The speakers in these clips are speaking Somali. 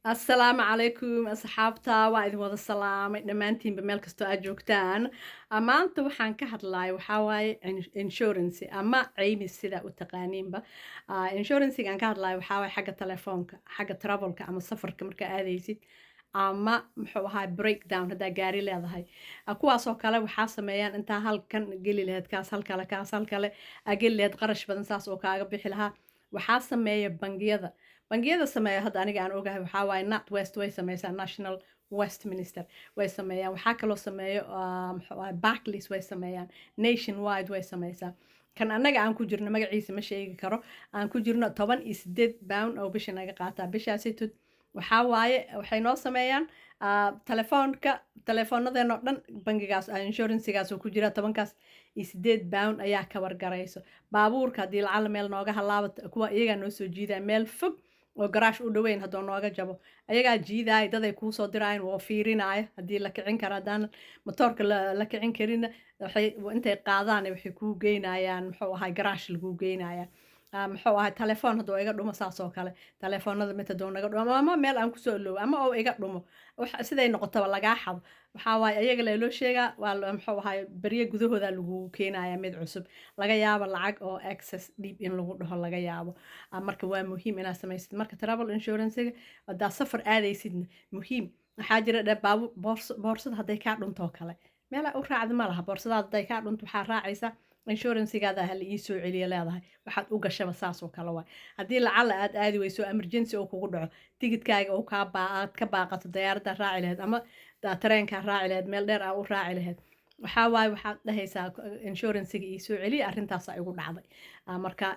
Assalaamu calaykum asxaabta, waa idin wada salaamay dhammaantiinba meel kastoo aad joogtaan. Maanta waxaan ka hadlayo waxaa waaye insurance ama caymis, sidaa u taqaaniinba. Insurancega aan ka hadlayo waxaa waaye xagga telefoonka, xagga travelka ama safarka markaa aadaysid, ama muxuu ahaa, breakdown haddaa gaari leedahay. Kuwaasoo kale waxaa sameeyaan intaa halkan geli lahayd, kaas halkale, kaas halkale aa geli lahayd, qarash badan saas oo kaaga bixi lahaa. Waxaa sameeya bangiyada. Bangiyada sameeya hadda aniga aan ogahay waxaa waaye NatWest way sameysaa, National Westminster way sameeyaan, waxaa kaloo sameeyo muxuu ahay, Barclays way sameeyaan, Nationwide way sameysaa. Kan annaga aan ku jirno magaciisa ma sheegi karo. Aan ku jirno £18 oo bisha naga qaataa. Bishaasitud waxaa waaye waxay noo sameeyaan telefoonka, telefoonadeenoo dhan bangigaas insurancegaas oo ku jira. £18 ayaa ka wargarayso. Baabuurka haddii lacala meel nooga halaabo, kuwa iyagaa noo soo jiidaya. Meel fog oo garaash u dhoweyn hadduu nooga jabo, ayagaa jiidaaya. Daday kuusoo diraayan oo fiirinaya haddii la kicin karo. Haddaan matoorka la kicin karinna, waxay intay qaadaan waxay kuu geynayaan, muxuu ahay, garaash laguu geynaya. Muxuu ahay, telefoon hadduu iga dhumo, saas oo kale, telefoonada mid hadduu naga dhumo ama meel aan kusoo iloobo ama oo iga dhumo, siday noqotaba lagaa xado, waxaa waaye ayaga loo sheegaa. Waa muxuu ahay, beryo gudahooda lagugu keenaya mid cusub. Laga yaabo lacag oo excess dhiib in lagu dhaho laga yaabo. Marka waa muhiim inaad samaysid marka travel insurancega haddaad safar aadaysidna. Muhiim waxaa jira dhe baabu boorsada hadday kaa dhuntoo kale, meelaa u raacda ma laha. Boorsadaada hadday kaa dhunto, waxaa raacaysa insurancegaada, hala ii soo celiya leedahay. Waxaad u gashaba saas oo kale waay. Haddii lacala aad aadi weyso, emergency oo kugu dhaco, tigidkaaga oo kaa aad ka baaqato, diyaaradda raaci lahayd ama tareenkaa raaci lahayd, meel dheer aa u raaci lahayd, waxaa waaye waxaad dhahaysaa insurancega ii soo celiya, arrintaasa igu dhacday. Marka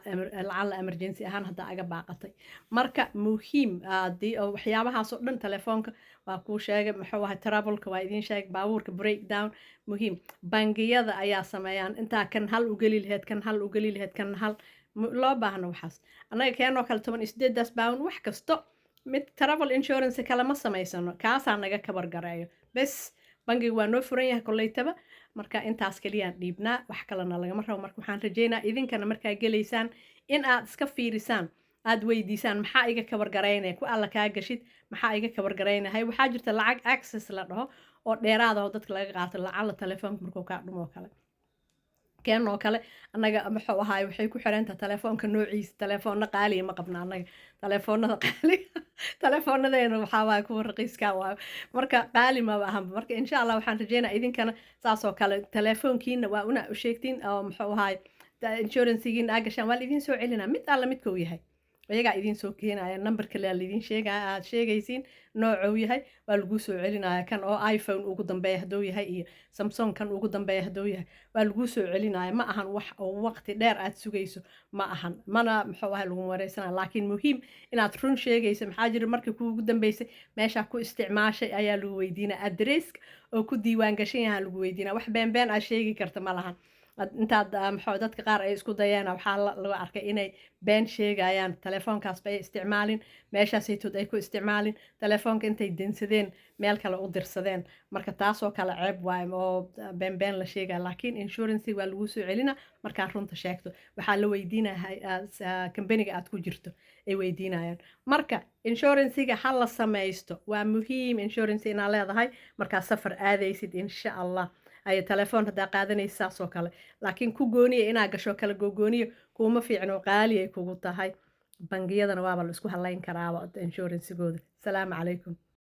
lacala emergency ahaan haddaa aga baaqatay. Marka muhiim haddii oo waxyaabahaas oo dhan, telefoonka waa kuu sheegay, muxuu ahay, travelka waa idiin sheegay, baabuurka breakdown muhiim. Bangiyada ayaa sameeyaan. Intaa kan hal u geli lahayd, kan hal u geli lahayd, kan hal loo baahno. Waxaas annaga keenoo kale £18-aas wax kasto mid travel insurance kale ma samaysano, kaasaa naga cover gareeyo bes. Bangiga waa noo furan yahay kolleytaba, marka intaas keliyaan dhiibnaa, wax kalena lagama rabo. Marka waxaan rajeynaa idinkana markaa gelaysaan in aad iska fiirisaan, aad weydiisaan maxaa iga cover garaynaya, ku alla kaa gashid maxaa iga cover garaynahay. Waxaa jirta lacag excess la dhaho oo dheeraada oo dadka laga qaato lacala telefoonka markuu kaa dhumo oo kale. Keen oo kale annaga muxuu ahaay, waxay ku xirantahay telefoonka noociisa. Telefoonna qaaliya ma qabna annaga, telefoonada qaaliga teleefoonadeena waxaa waaye kuwa raqiiska waayo, marka qaali maba ahanba. Marka insha Allah waxaan rajeynaa idinkana saas oo kale telefoonkiina waa una u sheegtiin oo muxuu ahaay, insurancegiina aa gashaan, waa la idiin soo celinaa mid alla midka uu yahay. Iyagaa idiin soo keenaya, numberka la idiin sheegaya aad sheegaysiin noocuu yahay, waa laguu soo celinaya. Kan oo iPhone ugu dambeeya hadduu yahay iyo Samsung kan ugu dambeeya hadduu yahay, waa laguu soo celinaya. Ma ahan wax oo waqti dheer aad sugayso ma ahan, mana muxuu ahay lagu wareysanaya, laakiin muhiim inaad run sheegayso. Maxaa jira, markii kuugu dambeysay meeshaa ku isticmaashay ayaa lagu weydiinaya, adresska oo ku diiwaan gashan yahaa lagu weydiinaya. Wax been been aad sheegi karta ma lahan. Intaad muxuu, dadka qaar ay isku dayeen, waxaa lagu arkay inay been sheegayaan. Telefoonkaas bay isticmaalin, meeshaasaytood ay ku isticmaalin, telefoonka intay densadeen meel kale u dirsadeen. Marka taasoo kale ceeb waayo oo been been la sheegaya, laakiin insurance waa lagu soo celina markaa runta sheegto. Waxaa la weydiinaya kambaniga aad ku jirto ay weydiinayaan. Marka insurancega ha la samaysto, waa muhiim insurance inaad leedahay markaa safar aadaysid, insha Allah. Ay telefoon haddaa qaadanaysa saas oo kale, laakiin ku gooniya inaa gasho kala gogooniyo kuuma fiicno, qaali ay kugu tahay. Bangiyadana waaba la isku halayn karaaba insurancegooda. Salaamu calaykum.